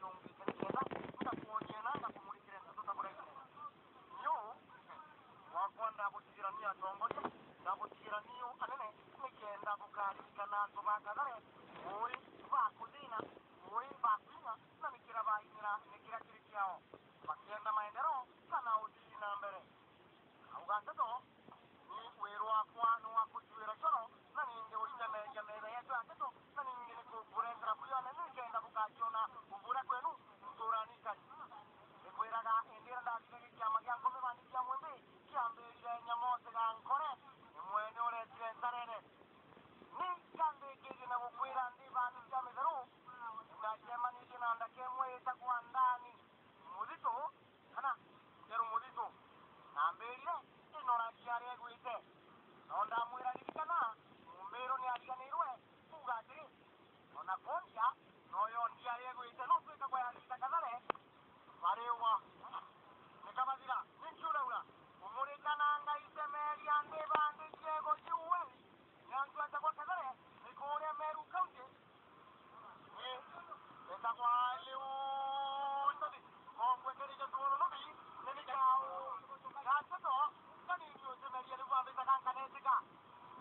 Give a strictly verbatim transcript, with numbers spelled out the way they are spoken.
yongite nikenda ngakwonie na ngakumurikire nteto ta buraire. Niu wakwa ndagutigira ni atongoria, ndagutigira niu anene, nikenda bukaririkana antu ba Kathare, ui bakuthina, ui bakwina, na nikira bainira nikira kiri kiao, bakienda maendereo kana uthii na mbere. Auga nteto, ni wira wakwa ni wa kutuira coro, na ningi uritemeria metha yetu ya nteto, na ningi ni kukurengera buyone nikenda bukaciona kuburia kwenu nturani ikari. Nikwiraga indi ira ndathire gikiama gia ngome bandi cia mwimbi kiambirire nyamoti ga nkore, ni mwene uretire ntarere. Ni kandikirie na gukwira ndi bandi cia mitheru, ndacemanirie na ndaka imwe itagwa Ndani Muthitu, kana Njeru Muthitu, na ambirire, ino ragi aria egwite. No ndamwira, ririkana, mumiru ni ariganirwe kuuga atiri, ona kondia, noyo ndia aria egwite, no twikagwa ya Rita Kathare, bariwa, ni kabathira.